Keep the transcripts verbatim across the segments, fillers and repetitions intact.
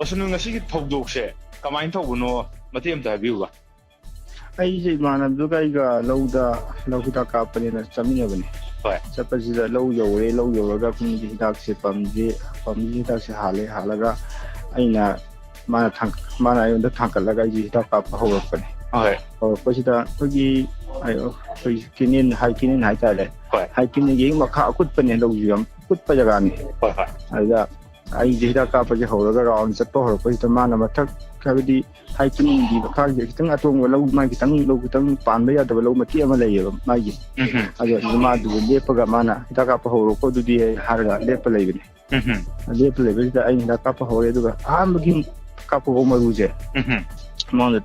ꯄꯁꯨꯅꯨ, ꯉꯁꯤꯒꯤ ꯊꯧꯗꯣꯛꯁꯦ ꯀꯃꯥꯏꯅ ꯇꯧꯕꯅꯣ, ꯃꯇꯦꯛ ꯑꯝꯇ ꯍꯥꯏꯕꯤꯌꯨꯕ꯫ ꯑꯩꯁꯦ ꯏꯃꯥꯟꯅꯕꯗꯨꯒ ꯑꯩꯒ ꯂꯧꯗ ꯂꯧ ꯍꯤꯗꯥꯛ ꯀꯥꯞꯄꯅꯦꯅ ꯆꯠꯃꯤꯟꯅꯕꯅꯦ꯫ ꯍꯣꯏ꯫ ꯆꯠꯄꯁꯤꯗ ꯂꯧ ꯌꯧꯔꯦ꯫ ꯂꯧ ꯌꯧꯔꯒ ꯈꯨꯟꯒꯤ ꯍꯤꯗꯥꯛꯁꯦ ꯄꯝꯁꯤ ꯄꯝꯁꯤ ꯍꯤꯗꯥꯛꯁꯦ ꯍꯥꯜꯂꯦ꯫ ꯍꯥꯜꯂꯒ ꯑꯩꯅ ꯃꯥꯅ ꯊꯥꯡ- ꯃꯥꯅ ꯑꯩꯉꯣꯟꯗ ꯊꯥꯡꯒꯠꯂꯒ ꯑꯩꯁꯦ ꯍꯤꯗꯥꯛ ꯀꯥꯞꯄ ꯍꯧꯔꯛꯄꯅꯦ꯫ ꯍꯣꯏ꯫ ꯍꯧꯔꯛꯄꯁꯤꯗ ꯑꯩꯈꯣꯏꯒꯤ ꯑꯩꯈꯣꯏ ꯀꯦꯅꯦꯟ ꯍꯥꯏ ꯀꯦꯅꯦꯟ ꯍꯥꯏꯇꯥꯔꯦ꯫ ꯍꯣꯏ꯫ ꯍꯥꯏ ꯀꯦꯅꯦꯟꯒꯤ ꯍꯦꯛ ꯃꯈꯥ ꯑꯀꯨꯠꯄꯅꯦ, ꯂꯧꯁꯨ ꯌꯥꯝ ꯀꯨꯠꯄ ꯖꯒꯥꯅꯤ꯫ ꯍꯣꯏ ꯍꯣꯏ꯫ ꯑꯗꯨꯗ ꯑꯩꯁꯦ ꯍꯤꯗꯥꯛ ꯀꯥꯞꯄꯁꯦ ꯍꯧꯔꯒ ꯔꯥꯎꯟ ꯆꯠꯄ ꯍꯧꯔꯛꯄꯁꯤꯗ ꯃꯥꯅ ꯃꯊꯛ ꯍꯥꯏꯕꯗꯤ ꯍꯥꯏ ꯀꯦꯅꯦꯟꯒꯤ ꯃꯈꯥꯒꯤ ꯈꯤꯇꯪ ꯑꯇꯣꯡꯕ ꯂꯧ, ꯃꯥꯒꯤ ꯈꯤꯇꯪ ꯂꯧ ꯈꯤꯇꯪ ꯄꯥꯟꯕ ꯌꯥꯗꯕ ꯂꯧ ꯃꯇꯦꯛ ꯑꯃ ꯂꯩꯌꯦꯕ ꯃꯥꯒꯤ꯫ ꯎꯝ ꯍꯝ꯫ ꯑꯗꯣ ꯑꯗꯨꯗ ꯃꯥ ꯑꯗꯨꯗ ꯂꯦꯞꯄꯒ ꯃꯥꯅ ꯍꯤꯗꯥꯛ ꯀꯥꯞꯄ ꯍꯧꯔꯣꯀꯣ ꯑꯗꯨꯗꯤ ꯍꯥꯏꯔꯒ ꯂꯦꯞꯄ ꯂꯩꯕꯅꯦ꯫ ꯎꯝ ꯍꯝ꯫ ꯂꯦꯞꯄ ꯂꯩꯕꯁꯤꯗ ꯑꯩꯅ ꯍꯤꯗꯥꯛ ꯀꯥꯞꯄ ꯍꯧꯔꯦ꯫ ꯑꯗꯨꯒ ꯑꯍꯥꯟꯕꯒꯤ ꯀꯥꯞꯄ ꯍꯧꯕ ꯃꯔꯨꯁꯦ ꯎꯝ ꯍꯝ꯫ ꯃꯉꯣꯟꯗ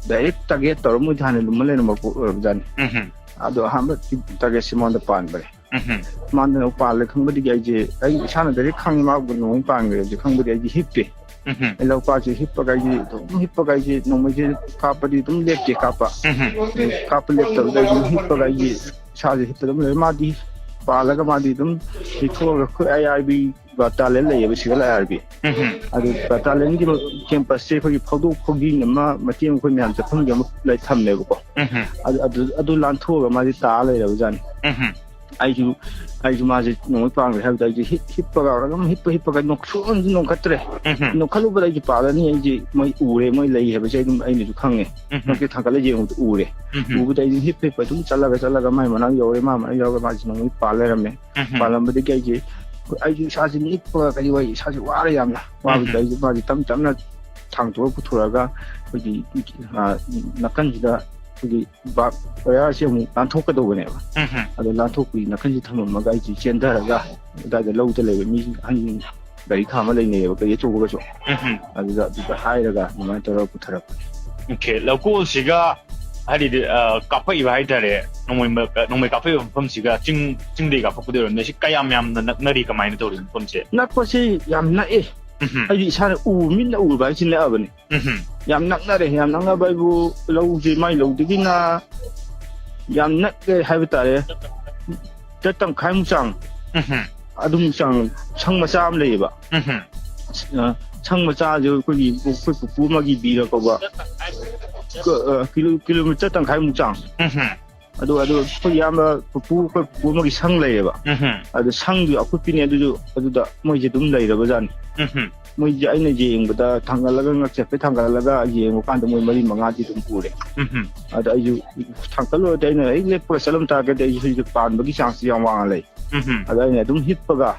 ꯗꯥꯏꯔꯦꯛ ꯇꯥꯔꯒꯦꯠ ꯇꯧꯔ, ꯃꯣꯏꯗꯤ ꯍꯥꯟꯅ ꯂꯨꯝꯃ ꯂꯩꯔꯝꯕ ꯄꯣꯠ ꯑꯣꯏꯔꯕꯖꯥꯠꯅꯤ꯫ ꯎꯝ ꯍꯝ꯫ ꯑꯗꯣ ꯑꯍꯥꯟꯕ ꯇꯥꯔꯒꯦꯠꯁꯦ ꯃꯉꯣꯟꯗ ꯄꯥꯟꯕꯅꯦ꯫ ꯎꯝ ꯍꯝ꯫ ꯃꯥꯅ ꯄꯥꯜꯂꯦ ꯈꯪꯕꯗꯒꯤ ꯑꯩꯁꯦ, ꯑꯩ ꯏꯁꯥꯅ ꯗꯥꯏꯔꯦꯛ ꯈꯪꯉꯤ ꯃꯥꯕꯨ ꯅꯣꯡꯃꯩ ꯄꯥꯟꯈ꯭ꯔꯦ ꯍꯥꯏꯕꯁꯦ ꯈꯪꯕꯗꯒꯤ ꯑꯩꯁꯦ ꯍꯤꯞꯄꯦ꯫ ꯎꯝ ꯍꯝ꯫ ꯑꯩ ꯂꯧꯄꯥꯛꯁꯦ ꯍꯤꯞꯄꯒ ꯑꯩꯁꯦ ꯑꯗꯨꯝ ꯍꯤꯞꯄꯒ ꯑꯩꯁꯦ ꯅꯣꯡꯃꯩꯁꯦ ꯀꯥꯞꯄꯗꯤ ꯑꯗꯨꯝ ꯂꯦꯞꯇꯦ ꯀꯥꯞꯄ꯫ ꯎꯝ ꯍꯝ꯫ ꯀꯥꯞꯄ ꯂꯦꯞꯇꯕꯗ ꯑꯩꯁꯦ ꯑꯗꯨꯝ ꯍꯤꯞꯄꯒ ꯑꯩꯁꯦ ꯏꯁꯥꯁꯦ ꯍꯤꯞꯄ ꯑꯗꯨꯝ ꯂꯩꯔꯦ꯫ ꯃꯥꯗꯤ ꯄꯥꯜꯂꯒ ꯃꯥꯗꯤ ꯑꯗꯨꯝ ꯂꯤꯊꯣꯛꯑꯒ ꯑꯩꯈꯣꯏ ꯑꯥꯏ ꯑꯥꯔ ꯕꯤ ꯕꯇꯥꯂꯤꯌꯟ ꯂꯩꯌꯦꯕ, ꯁꯤꯒꯜ ꯑꯥꯏ ꯑꯥꯔ ꯕꯤ꯫ ꯎꯝ ꯍꯝ꯫ ꯑꯗꯨ ꯕꯇꯥꯂꯤꯌꯟꯒꯤ ꯀꯦꯝꯄꯁꯁꯦ ꯑꯩꯈꯣꯏꯒꯤ ꯐꯥꯎꯗꯣꯛ ꯐꯥꯎꯖꯤꯟ ꯑꯃ ꯃꯇꯦꯛ ꯑꯃ ꯑꯩꯈꯣꯏ ꯃꯌꯥꯝ ꯆꯠꯐꯝꯒꯤ ꯑꯃ ꯂꯩ ꯊꯝꯃꯦꯕꯀꯣ꯫ ꯎꯝ ꯍꯝ꯫ ꯑꯗꯨ ꯑꯗꯨ ꯑꯗꯨ ꯂꯥꯟꯊꯣꯛꯑꯒ ꯃꯥꯗꯤ ꯇꯥ ꯂꯩꯔꯕꯖꯥꯠꯅꯤ꯫ ꯎꯝ ꯍꯝ꯫ ꯑꯩꯁꯨ ꯑꯩꯁꯨ ꯃꯥꯁꯦ ꯅꯣꯡꯃꯩ ꯄꯥꯡꯈ꯭ꯔꯦ ꯍꯥꯏꯕꯗ ꯑꯩꯁꯦ ꯍꯤꯞ ꯍꯤꯞꯄꯒ ꯑꯗꯨꯝ ꯍꯤꯞꯄ ꯍꯤꯞꯄꯒ ꯅꯣꯛ- ꯁꯨꯛꯅꯣꯛꯁꯨ ꯅꯣꯛꯈꯠꯇ꯭ꯔꯦ꯫ ꯎꯝ ꯍꯝ꯫ ꯅꯣꯛꯈꯠꯂꯨꯕꯗ ꯑꯩꯁꯦ ꯄꯥꯜꯂꯅꯤ, ꯑꯩꯁꯦ ꯃꯣꯏ ꯎꯔꯦ, ꯃꯣꯏ ꯂꯩ ꯍꯥꯏꯕꯁꯦ ꯑꯩ ꯑꯗꯨꯝ ꯑꯩꯅꯁꯨ ꯈꯪꯉꯦ꯫ ꯎꯝ ꯍꯝ꯫ ꯅꯣꯛꯀꯦ ꯊꯥꯡꯒꯠꯂ ꯌꯦꯡꯕꯗ ꯎꯔꯦ꯫ ꯎꯝ ꯍꯝ꯫ ꯎꯕꯗ ꯑꯩꯁꯦ ꯍꯤꯞ ꯍꯤꯞꯄ ꯑꯗꯨꯝ ꯆꯠꯂꯒ ꯆꯠꯂꯒ ꯃꯥꯏ ꯃꯅꯥꯛ ꯌꯧꯔꯦ꯫ ꯃꯥ ꯃꯅꯥꯛ ꯌꯧꯔꯒ ꯃꯥꯁꯦ ꯅꯣꯡꯃꯩ ꯄꯥꯜ ꯂꯩꯔꯝꯃꯦ꯫ ꯎꯝ ꯍꯝ꯫ ꯄꯥꯜꯂꯝꯕꯗꯒꯤ ꯑꯩꯁꯦ ꯑꯩꯁꯦ ꯏꯁꯥꯁꯦ ꯅꯤꯛꯄꯒ ꯀꯔꯤ ꯑꯣꯏ, ꯏꯁꯥꯁꯦ ꯋꯥꯔꯦ ꯌꯥꯝꯅ꯫ ꯋꯥꯕꯁꯤꯗ ꯎꯝ꯫ ꯑꯩꯁꯦ ꯃꯥꯁꯦ ꯇꯞ ꯇꯞꯅ ꯊꯥꯡꯇꯣꯛꯑ ꯄꯨꯊꯣꯔꯛꯑꯒ ꯑꯩꯈꯣꯏꯒꯤ, ꯑ, ꯅꯥꯀꯟꯁꯤꯗ ꯑꯩꯈꯣꯏꯒꯤ ꯕꯥꯔ ꯋꯥꯌꯔꯁꯦ ꯑꯃꯨꯛ ꯂꯥꯟꯊꯣꯛꯀꯗꯧꯕꯅꯦꯕ꯫ ꯎꯝ ꯍꯝ꯫ ꯑꯗꯣ ꯂꯥꯟꯊꯣꯛꯄꯒꯤ ꯅꯥꯀꯟꯁꯤ ꯊꯝꯃꯝꯃꯒ ꯑꯩꯁꯦ ꯆꯦꯟꯊꯔꯒ ꯑꯗꯨꯋꯥꯏꯗ ꯂꯧꯗ ꯂꯩꯕ ꯃꯤ ꯑꯍꯟ ꯒꯥꯔꯤ ꯈꯥꯝꯃ ꯂꯩꯅꯩꯌꯦꯕ, ꯒꯥꯔꯤ ꯑꯆꯧꯕꯒꯁꯨ꯫ ꯎꯝ ꯍꯝ꯫ ꯑꯗꯨꯗ ꯑꯗꯨꯗ ꯍꯥꯏꯔꯒ ꯑꯗꯨꯃꯥꯏꯅ ꯇꯧꯔꯒ ꯄꯨꯊꯔꯛꯄꯅꯦ꯫ ꯑꯣꯀꯦ, ꯂꯧꯀꯣꯜꯁꯤꯒ ꯍꯥꯏꯗꯤ, ꯑ, ꯀꯥꯞꯄꯛꯏꯕ ꯍꯥꯏꯇꯥꯔꯦ, ꯅꯣꯡꯃꯩ ꯃ-, ꯑ, ꯅꯣꯡꯃꯩ ꯀꯥꯞꯄꯛꯏꯕ ꯃꯐꯝꯁꯤꯒ ꯆꯤꯡ, ꯆꯤꯡꯗꯒꯤ ꯀꯥꯞꯄꯛꯄꯗꯤ ꯑꯣꯏꯔꯝꯅꯤ꯫ ꯁꯤ ꯀꯌꯥꯝ ꯌꯥꯝꯅ ꯅꯛꯅꯔꯤ, ꯀꯃꯥꯏꯅ ꯇꯧꯔꯤ ꯃꯐꯝꯁꯦ? ꯅꯛꯄꯁꯤ ꯌꯥꯝ ꯅꯛꯑꯦ꯫ ꯎꯝ ꯍꯝ꯫ ꯑꯩꯗꯤ ꯏꯁꯥꯅ ꯎ ꯃꯤꯠꯅ ꯎꯔꯕ ꯍꯥꯏꯁꯤ ꯅꯛꯑꯕꯅꯤ꯫ ꯎꯝ ꯍꯝ꯫ ꯌꯥꯝ ꯅꯛꯅꯔꯦ꯫ ꯌꯥꯝ ꯅꯛꯅꯕ ꯍꯥꯏꯕꯨ ꯂꯧꯁꯤ ꯃꯥꯏ ꯂꯧꯗꯒꯤꯅ ꯌꯥꯝ ꯅꯛꯑꯦ ꯍꯥꯏꯕ ꯇꯥꯔꯦ꯫ ꯇꯔꯦꯠ ꯇꯪꯈꯥꯏꯃꯨꯛ ꯆꯥꯡ ꯎꯝ ꯍꯝ꯫ ꯑꯗꯨꯝ ꯆꯥꯡ ꯁꯪ ꯃꯆꯥ ꯑꯃ ꯂꯩꯌꯦꯕ꯫ ꯎꯝ ꯍꯝ꯫ ꯑ, ꯁꯪ ꯃꯆꯥꯁꯨ ꯑꯩꯈꯣꯏꯒꯤ, ꯑꯩꯈꯣꯏ ꯄꯨꯄꯨ ꯑꯃꯒꯤ ꯕꯤꯔ ꯀꯧꯕ, ꯀ-, ꯑ, ꯀꯤꯂꯣ-, ꯀꯤꯂꯣꯃꯤꯇꯔ ꯇꯪꯈꯥꯏꯃꯨꯛ ꯆꯥꯡ꯫ ꯎꯝ ꯍꯝ꯫ ꯑꯗꯨ, ꯑꯗꯨ ꯑꯩꯈꯣꯏ ꯏꯌꯥꯝꯕ ꯄꯨꯄꯨ, ꯑꯩꯈꯣꯏ ꯄꯨꯄꯨ ꯑꯃꯒꯤ ꯁꯪ ꯂꯩꯌꯦꯕ꯫ ꯎꯝ ꯍꯝ꯫ ꯑꯗꯨ ꯁꯪꯗꯨ ꯑꯀꯨꯠꯄꯤꯅꯦ, ꯑꯗꯨꯁꯨ ꯑꯗꯨꯗ ꯃꯣꯏꯁꯦ ꯑꯗꯨꯝ ꯂꯩꯔꯕꯖꯥꯠꯅꯤ꯫ ꯎꯝ ꯍꯝ꯫ ꯃꯣꯏꯁꯦ ꯑꯩꯅ ꯌꯦꯡꯕꯗ ꯊꯥꯡꯒꯠꯂꯒ, ꯉꯛ ꯆꯠꯄꯩ ꯊꯥꯡꯒꯠꯂꯒ ꯌꯦꯡꯕ ꯀꯥꯟꯗ ꯃꯣꯏ ꯃꯔꯤ ꯃꯉꯥꯗꯤ ꯑꯗꯨꯝ ꯎꯔꯦ꯫ ꯎꯝ ꯍꯝ꯫ ꯑꯗ ꯑꯩꯁꯨ ꯊꯥꯡꯒꯠꯂꯨꯔꯗꯤ, ꯑꯩꯅ ꯍꯦꯛ ꯂꯦꯞꯄꯒ ꯆꯠꯂꯝ ꯇꯥꯔꯒꯗꯤ ꯑꯩꯁꯨ ꯁꯤꯁꯦ ꯄꯥꯟꯕꯒꯤ ꯆꯥꯟꯁꯁꯦ ꯌꯥꯝ ꯋꯥꯡꯅ ꯂꯩ꯫ ꯎꯝ ꯍꯝ꯫ ꯑꯗ ꯑꯩꯅ ꯑꯗꯨꯝ ꯍꯤꯞꯄꯒ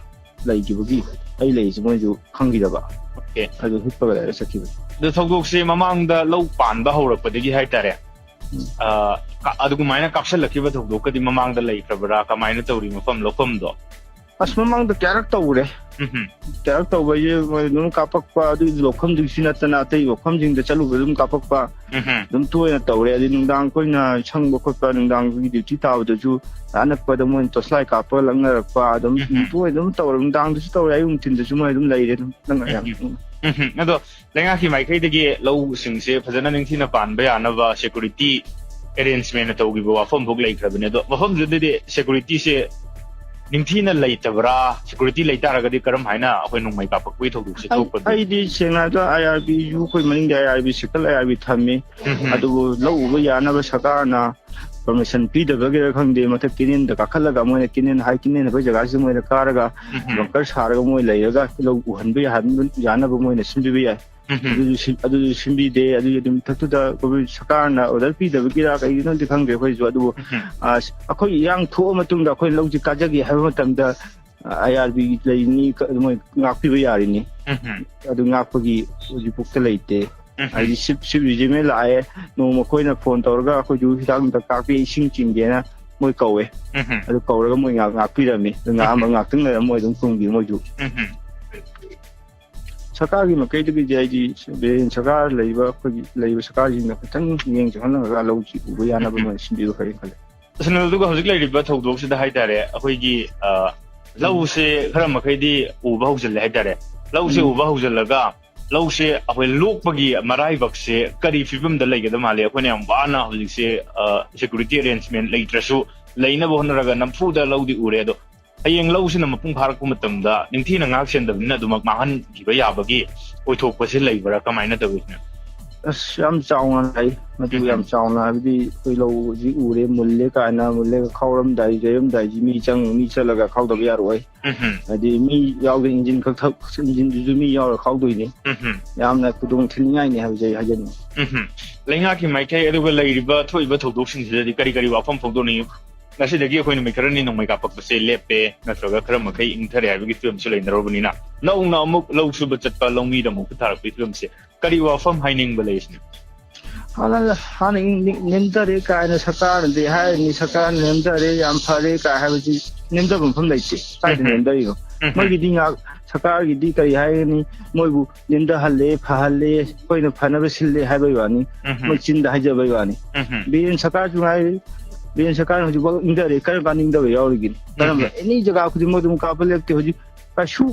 ꯂꯩꯈꯤꯕꯒꯤ ꯑꯩ ꯂꯩꯔꯤꯁꯦ ꯃꯣꯏꯁꯨ ꯈꯪꯈꯤꯗꯕ꯫ ꯑꯣꯀꯦ꯫ ꯑꯗꯨ ꯍꯤꯞꯄꯒ ꯂꯩꯔ ꯆꯠꯈꯤꯕꯅꯤ꯫ ꯑꯗꯨ ꯊꯧꯗꯣꯛꯁꯦ ꯃꯃꯥꯡꯗ ꯂꯧ ꯄꯥꯟꯕ ꯍꯧꯔꯛꯄꯗꯒꯤ ꯍꯥꯏꯇꯥꯔꯦ, ꯎꯝ꯫ ꯑ, ꯀ-, ꯑꯗꯨꯃꯥꯏꯅ ꯀꯥꯞꯁꯤꯜꯂꯛꯈꯤꯕ ꯊꯧꯗꯣꯛꯀꯗꯤ ꯃꯃꯥꯡꯗ ꯂꯩꯈ꯭ꯔꯕ꯭ꯔꯥ? ꯀꯃꯥꯏꯅ ꯇꯧꯔꯤ ꯃꯐꯝ ꯂꯧꯐꯝꯗꯣ? ꯑꯁ, ꯃꯃꯥꯡꯗ ꯀꯌꯥꯔꯛ ꯇꯧꯔꯦ꯫ ꯎꯝ ꯍꯝ꯫ ꯀꯌꯥꯔꯛ ꯇꯧꯕ ꯍꯥꯏꯁꯦ ꯃꯣꯏ ꯑꯗꯨꯝ ꯀꯥꯞꯄꯛꯄ, ꯑꯗꯨꯒꯤ ꯂꯧꯐꯝꯗꯨꯒꯤꯁꯨ ꯅꯠꯇꯅ ꯑꯇꯩ ꯂꯧꯐꯝꯁꯤꯡꯗ ꯆꯠꯂꯨꯕ ꯑꯗꯨꯝ ꯀꯥꯞꯄꯛꯄ ꯎꯝ ꯍꯝ꯫ ꯑꯗꯨꯝ ꯇꯣꯏꯅ ꯇꯧꯔꯦ꯫ ꯑꯗꯩ ꯅꯨꯡꯗꯥꯡ ꯑꯩꯈꯣꯏꯅ ꯁꯪꯕ ꯈꯣꯠꯄ, ꯅꯨꯡꯗꯥꯡꯒꯤ ꯗ꯭ꯌꯨꯇꯤ ꯇꯥꯕꯗꯁꯨ ꯑꯅꯛꯄꯗ ꯃꯣꯏꯅ ꯇꯣꯁꯂꯥꯏ ꯀꯥꯞꯄꯒ ꯂꯪꯅꯔꯛꯄ ꯑꯗꯨꯝ ꯎꯝ ꯍꯝ꯫ ꯇꯣꯏꯅ ꯑꯗꯨꯝ ꯇꯧꯔꯦ꯫ ꯅꯨꯡꯗꯥꯡꯗꯁꯨ ꯇꯧꯔꯦ, ꯑꯌꯨꯛ ꯅꯨꯡꯊꯤꯟꯗꯁꯨ ꯃꯣꯏ ꯑꯗꯨꯝ ꯂꯩꯔꯦ ꯑꯗꯨꯝ꯫ ꯅꯪ ꯌꯥꯝ ꯎꯝ ꯍꯝ꯫ ꯑꯗꯣ ꯂꯩꯉꯥꯛꯀꯤ ꯃꯥꯏꯀꯩꯗꯒꯤ ꯂꯧꯁꯤꯡꯁꯦ ꯐꯖꯅ ꯅꯤꯡꯊꯤꯅ ꯄꯥꯟꯕ ꯌꯥꯅꯕ ꯁꯦꯀꯨꯔꯤꯇꯤ ꯑꯦꯔꯦꯟꯖꯃꯦꯟ ꯇꯧꯈꯤꯕ ꯋꯥꯐꯝ ꯐꯥꯎ ꯂꯩꯈ꯭ꯔꯕꯅꯦ꯫ ꯑꯗꯣ ꯃꯐꯝꯗꯨꯗꯗꯤ ꯁꯦꯀꯨꯔꯤꯇꯤꯁꯦ ꯅꯤꯡꯊꯤꯅ ꯂꯩꯇꯕ꯭ꯔꯥ? ꯁꯦꯀꯨꯔꯤꯇꯤ ꯂꯩꯇꯥꯔꯒꯗꯤ ꯀꯔꯝ ꯍꯥꯏꯅ ꯑꯩꯈꯣꯏ ꯅꯣꯡꯃꯩ ꯀꯥꯞꯄꯛꯄꯒꯤ ꯊꯧꯗꯣꯛꯁꯦ ꯑꯩ-, ꯊꯣꯛꯀꯗꯣꯏꯅꯣ? ꯑꯩꯗꯤ ꯁꯦꯡꯅ ꯍꯥꯏꯔꯕꯗ IRBꯁꯨ ꯑꯩꯈꯣꯏ ꯃꯅꯤꯡꯗ IRB, ꯁꯥꯏꯀꯜ IRB ꯊꯝꯃꯤ꯫ ꯎꯝ ꯍꯝ꯫ ꯑꯗꯨꯕꯨ ꯂꯧ ꯎꯕ ꯌꯥꯅꯕ ꯁꯔꯀꯥꯔꯅ ꯄꯔꯃꯤꯁꯟ ꯄꯤꯗꯕꯒꯤꯔ ꯈꯪꯗꯦ, ꯃꯊꯛ ꯀꯦꯅꯦꯜꯗ ꯀꯥꯈꯠꯂꯒ ꯃꯣꯏꯅ ꯀꯦꯅꯦꯜ ꯍꯥꯏ, ꯀꯦꯅꯦꯜ ꯑꯩꯈꯣꯏ ꯖꯒꯥꯁꯤꯗ ꯃꯣꯏꯅ ꯀꯥꯔꯒ ꯎꯝ ꯍꯝ꯫ ꯕꯪꯀꯔ ꯁꯥꯔꯒ ꯃꯣꯏ ꯂꯩꯔꯒ ꯂꯧ ꯎꯍꯟꯕ ꯌꯥꯍꯟꯕ ꯌꯥꯅꯕ ꯃꯣꯏꯅ ꯁꯤꯟꯕꯤꯕ ꯌꯥꯏ꯫ ꯎꯝ ꯍꯝ꯫ ꯑꯗꯨꯁꯨ ꯁꯤ-, ꯑꯗꯨꯁꯨ ꯁꯤꯟꯕꯤꯗꯦ꯫ ꯑꯗꯨꯒꯤ ꯑꯗꯨꯝ ꯃꯊꯛꯇꯨꯗ ꯑꯩꯈꯣꯏ ꯁꯔꯀꯥꯔꯅ ꯑꯣꯔꯗꯔ ꯄꯤꯗꯕꯒꯤꯔ ꯀꯩꯒꯤꯅꯣꯗꯤ ꯈꯪꯗꯦ ꯑꯩꯈꯣꯏꯁꯨ꯫ ꯑꯗꯨꯕꯨ, ꯎꯝ ꯍꯝ꯫ ꯑ, ꯑꯩꯈꯣꯏ ꯏꯔꯥꯡ ꯊꯣꯛꯑ ꯃꯇꯨꯡꯗ ꯑꯩꯈꯣꯏ ꯂꯧꯁꯤ ꯀꯥꯖꯒꯦ ꯍꯥꯏꯕ ꯃꯇꯝꯗ, ꯑ, IRB ꯂꯩꯅꯤ, ꯀ-, ꯃꯣꯏ ꯉꯥꯛꯄꯤꯕ ꯌꯥꯔꯤꯅꯤ꯫ ꯎꯝ ꯍꯝ꯫ ꯑꯗꯨ ꯉꯥꯛꯄꯒꯤ ꯍꯧꯖꯤꯛꯐꯥꯎꯗ ꯂꯩꯇꯦ꯫ ꯎꯝ ꯍꯝ꯫ ꯍꯥꯏꯗꯤ ꯁꯤꯞ, ꯁꯤꯞ ꯔꯤꯖꯤꯃꯦꯟ ꯂꯥꯛꯑꯦ, ꯅꯣꯡꯃ ꯑꯩꯈꯣꯏꯅ ꯐꯣꯟ ꯇꯧꯔꯒ ꯑꯩꯈꯣꯏꯁꯨ ꯍꯤꯗꯥꯛ ꯅꯨꯡꯗꯥꯛ ꯀꯥꯞꯄꯤ, ꯏꯁꯤꯡ ꯆꯤꯡꯒꯦꯅ ꯃꯣꯏ ꯀꯧꯋꯦ꯫ ꯎꯝ ꯍꯝ꯫ ꯑꯗꯨ ꯀꯧꯔꯒ ꯃꯣꯏ ꯉꯥꯛ-, ꯉꯥꯛꯄꯤꯔꯝꯃꯤ꯫ ꯑꯗꯨ ꯉꯥꯛꯑꯝꯕ ꯎꯝ ꯍꯝ꯫ ꯉꯥꯛꯇꯪ ꯂꯩꯔꯝꯃ ꯃꯣꯏ ꯑꯗꯨꯝ ꯊꯨꯡꯈꯤ ꯃꯣꯏꯁꯨ꯫ ꯎꯝ ꯍꯝ꯫ ꯁꯔꯀꯥꯔꯒꯤ ꯃꯥꯏꯀꯩꯗꯒꯤꯗꯤ ꯍꯥꯏꯗꯤ ꯕꯤꯔꯦꯟ ꯁꯔꯀꯥꯔ ꯂꯩꯔꯤꯕ ꯑꯩꯈꯣꯏꯒꯤ ꯂꯩꯔꯤꯕ ꯁꯔꯀꯥꯔꯁꯤꯡꯅ ꯈꯤꯇꯪ ꯃꯤꯠꯌꯦꯡ ꯆꯪꯍꯜꯂꯒ ꯂꯧꯁꯤ ꯎꯕ ꯌꯥꯅꯕ ꯎꯝ꯫ ꯃꯣꯏꯅ ꯁꯤꯟꯕꯤꯕ ꯐꯩ ꯈꯜꯂꯦ꯫ ꯑꯁ, ꯑꯗꯨꯒ ꯍꯧꯖꯤꯛ ꯂꯩꯔꯤꯕ ꯊꯧꯗꯣꯛꯁꯤꯗ ꯍꯥꯏꯇꯥꯔꯦ, ꯑꯩꯈꯣꯏꯒꯤ, ꯑ, ꯎꯝ꯫ ꯂꯧꯁꯦ ꯈꯔ ꯃꯈꯩꯗꯤ ꯎꯕ ꯍꯧꯖꯤꯜꯂꯦ ꯍꯥꯏꯇꯥꯔꯦ꯫ ꯂꯧꯁꯦ ꯎꯝ꯫ ꯎꯕ ꯍꯧꯖꯤꯜꯂꯒ ꯂꯧꯁꯦ ꯑꯩꯈꯣꯏ ꯂꯣꯛꯄꯒꯤ ꯃꯔꯥꯏꯕꯛꯁꯦ ꯀꯔꯤ ꯐꯤꯕꯝꯗ ꯂꯩꯒꯗꯕ ꯃꯥꯜꯂꯤ? ꯑꯩꯈꯣꯏꯅ ꯌꯥꯝ ꯋꯥꯅ ꯍꯧꯖꯤꯛꯁꯦ, ꯑ, ꯁꯦꯀ꯭ꯌꯨꯔꯤꯇꯤ ꯑꯦꯔꯦꯟꯖꯃꯦꯟ ꯂꯩꯇ꯭ꯔꯁꯨ ꯂꯩꯅꯕ ꯍꯣꯠꯅꯔꯒ ꯅꯝꯐꯨꯗ ꯂꯧꯗꯤ ꯎꯔꯦ, ꯑꯗꯣ ꯍꯌꯦꯡ ꯂꯧꯁꯤꯅ ꯃꯄꯨꯡ ꯐꯥꯔꯛꯄ ꯃꯇꯝꯗ ꯅꯤꯡꯊꯤꯅ ꯉꯥꯛ ꯁꯦꯟꯗꯕꯅꯤꯅ ꯑꯗꯨꯃꯛ ꯃꯥꯡꯍꯟꯈꯤꯕ ꯌꯥꯕꯒꯤ ꯑꯣꯏꯊꯣꯛꯄꯁꯤ ꯂꯩꯕ꯭ꯔꯥ? ꯀꯃꯥꯏꯅ ꯇꯧꯏ ꯁꯤꯅ? ꯑꯁ, ꯌꯥꯝ ꯆꯥꯎꯅ ꯂꯩ꯫ ꯃꯗꯨ ꯌꯥꯝ ꯆꯥꯎꯅ, ꯍꯥꯏꯕꯗꯤ ꯑꯩꯈꯣꯏ ꯂꯧ ꯍꯧꯖꯤꯛ ꯎꯔꯦ, ꯃꯨꯜꯂꯦ ꯀꯥꯏꯅ, ꯃꯨꯜꯂꯦ ꯈꯥꯎꯔꯝꯗꯥꯏ, ꯌꯩꯔꯝꯗꯥꯏꯁꯤ ꯃꯤ ꯆꯪ, ꯃꯤ ꯆꯠꯂꯒ ꯈꯥꯎꯗꯕ ꯌꯥꯔꯣꯏ꯫ ꯎꯝ ꯍꯝ, ꯍꯥꯏꯗꯤ ꯃꯤ ꯌꯥꯎꯗꯦ, ꯏꯟꯖꯤꯟ ꯈꯛ ꯊꯛ-, ꯏꯟꯖꯤꯟꯗꯨꯁꯨ ꯃꯤ ꯌꯥꯎꯔ ꯈꯥꯎꯗꯣꯏꯅꯤ꯫ ꯎꯝ ꯍꯝ, ꯌꯥꯝꯅ ꯈꯨꯗꯣꯡ ꯊꯤꯅꯤꯡꯉꯥꯏꯅꯤ ꯍꯥꯏꯕꯁꯦ ꯑꯩ ꯍꯥꯏꯖꯅꯤꯡꯉꯤ꯫ ꯎꯝ ꯍꯝ꯫ ꯂꯩꯉꯥꯛꯀꯤ ꯃꯥꯏꯀꯩ, ꯑꯗꯨꯒ ꯂꯩꯔꯤꯕ ꯊꯣꯛꯏꯕ ꯊꯧꯗꯣꯛꯁꯤꯡꯁꯤꯗꯗꯤ ꯀꯔꯤ ꯀꯔꯤ ꯋꯥꯐꯝ ꯐꯣꯡꯗꯣꯛꯅꯤꯡꯉꯤ? ꯉꯁꯤꯗꯒꯤ ꯑꯩꯈꯣꯏ ꯅꯨꯃꯤꯠ ꯈꯔꯅꯤ ꯅꯣꯡꯃꯩ ꯀꯥꯞꯄꯛꯄꯁꯦ ꯂꯦꯞꯄꯦ, ꯅꯠꯇ꯭ꯔꯒ ꯈꯔ ꯃꯈꯩ ꯏꯪꯊꯔꯦ ꯍꯥꯏꯕꯒꯤ ꯐꯤꯕꯝꯁꯨ ꯂꯩꯅꯔꯕꯅꯤꯅ, ꯅꯧꯅ ꯑꯃꯨꯛ ꯂꯧ ꯁꯨꯕ ꯆꯠꯄ ꯂꯧꯃꯤꯗ ꯑꯃꯨꯛ ꯈꯨꯠꯊꯥꯔꯛꯄꯒꯤ ꯐꯤꯕꯝꯁꯦ ꯀꯔꯤ ꯋꯥꯐꯝ ꯍꯥꯏꯅꯤꯡꯕ ꯂꯩ ꯁꯤꯅ? ꯍꯥꯟꯅ, ꯍꯥꯟꯅ ꯏꯪ-, ꯅꯤꯡ-, ꯅꯦꯝꯊꯔꯦ ꯀꯥꯏꯅ ꯁꯔꯀꯥꯔꯅꯗꯤ ꯍꯥꯏꯔꯅꯤ, ꯁꯔꯀꯥꯔꯅ ꯅꯦꯝꯊꯔꯦ, ꯌꯥꯝ ꯐꯔꯦ ꯀꯥꯏ ꯍꯥꯏꯕꯁꯤ ꯅꯦꯝꯊꯕ ꯃꯐꯝ ꯂꯩꯇꯦ꯫ ꯀꯥꯏꯗ ꯎꯝ꯫ ꯅꯦꯝꯊꯔꯤꯅꯣ? ꯎꯝ꯫ ꯃꯣꯏꯒꯤꯗꯤ ꯉꯥꯛ-, ꯁꯔꯀꯥꯔꯒꯤꯗꯤ ꯀꯔꯤ ꯍꯥꯏꯒꯅꯤ? ꯃꯣꯏꯕꯨ ꯅꯦꯝꯊꯍꯜꯂꯦ, ꯐꯍꯜꯂꯦ, ꯑꯩꯈꯣꯏꯅ ꯐꯅꯕ ꯁꯤꯜꯂꯦ ꯍꯥꯏꯕꯒꯤ ꯋꯥꯅꯤ꯫ ꯎꯝ꯫ ꯃꯣꯏ ꯆꯤꯟꯗ ꯍꯥꯏꯖꯕꯒꯤ ꯋꯥꯅꯤ꯫ ꯎꯝ꯫ ꯕꯤꯔꯦꯟ ꯁꯔꯀꯥꯔꯁꯨ ꯉꯥꯏꯔꯤ, ꯕꯤꯔꯦꯟ ꯁꯔꯀꯥꯔꯅ ꯍꯧꯖꯤꯛꯐꯥꯎ ꯏꯪꯊꯔꯦ, ꯀꯔꯝ ꯀꯥꯟꯗ ꯏꯪꯊꯕ ꯌꯥꯎꯔꯤꯒꯦ? ꯀꯔꯝꯕ, ꯎꯝ꯫ ꯑꯦꯅꯤ ꯖꯒꯥ ꯈꯨꯗꯤꯡꯃꯛ ꯑꯗꯨꯝ ꯀꯥꯞꯄ ꯂꯦꯞꯇꯦ꯫ ꯍꯧꯖꯤꯛ ꯀꯩꯁꯨ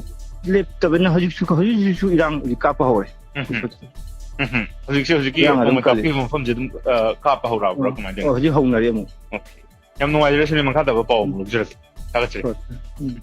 ꯂꯦꯞꯇꯕꯅ ꯍꯧꯖꯤꯛꯁꯨ, ꯍꯧꯖꯤꯛ ꯍꯧꯖꯤꯛꯁꯨ ꯏꯔꯥꯡ ꯍꯧꯖꯤꯛ ꯀꯥꯞꯄ ꯍꯧꯔꯦ꯫ ꯎꯝ꯫ ꯎꯝ꯫ ꯍꯧꯖꯤꯛꯁꯦ ꯍꯧꯖꯤꯛꯀꯤ ꯏꯔꯥꯡ ꯑꯗꯨꯝ ꯅꯣꯡꯃꯩ ꯈꯜꯂꯤ꯫ ꯀꯥꯞꯄꯤꯕ ꯃꯐꯝꯁꯦ ꯑꯗꯨꯝ, ꯑ, ꯀꯥꯞꯄ ꯍꯧꯔꯛꯑꯕ꯭ꯔꯥ? ꯀꯃꯥꯏꯅ ꯇꯧꯔꯤꯅꯣ? ꯑꯣ, ꯍꯧꯖꯤꯛ ꯍꯧꯅꯔꯦ ꯑꯃꯨꯛ꯫ ꯑꯣꯀꯦ꯫ ꯌꯥꯝ ꯅꯨꯡꯉꯥꯏꯖꯔꯦ, ꯁꯤꯅꯤ ꯃꯈꯥ ꯇꯥꯕ ꯄꯥꯎ ꯑꯃꯨꯛ ꯂꯧꯖꯔꯛꯀꯦ꯫ ꯊꯥꯒꯠꯆꯔꯤ꯫ ꯍꯣꯏ꯫ ꯎꯝ꯫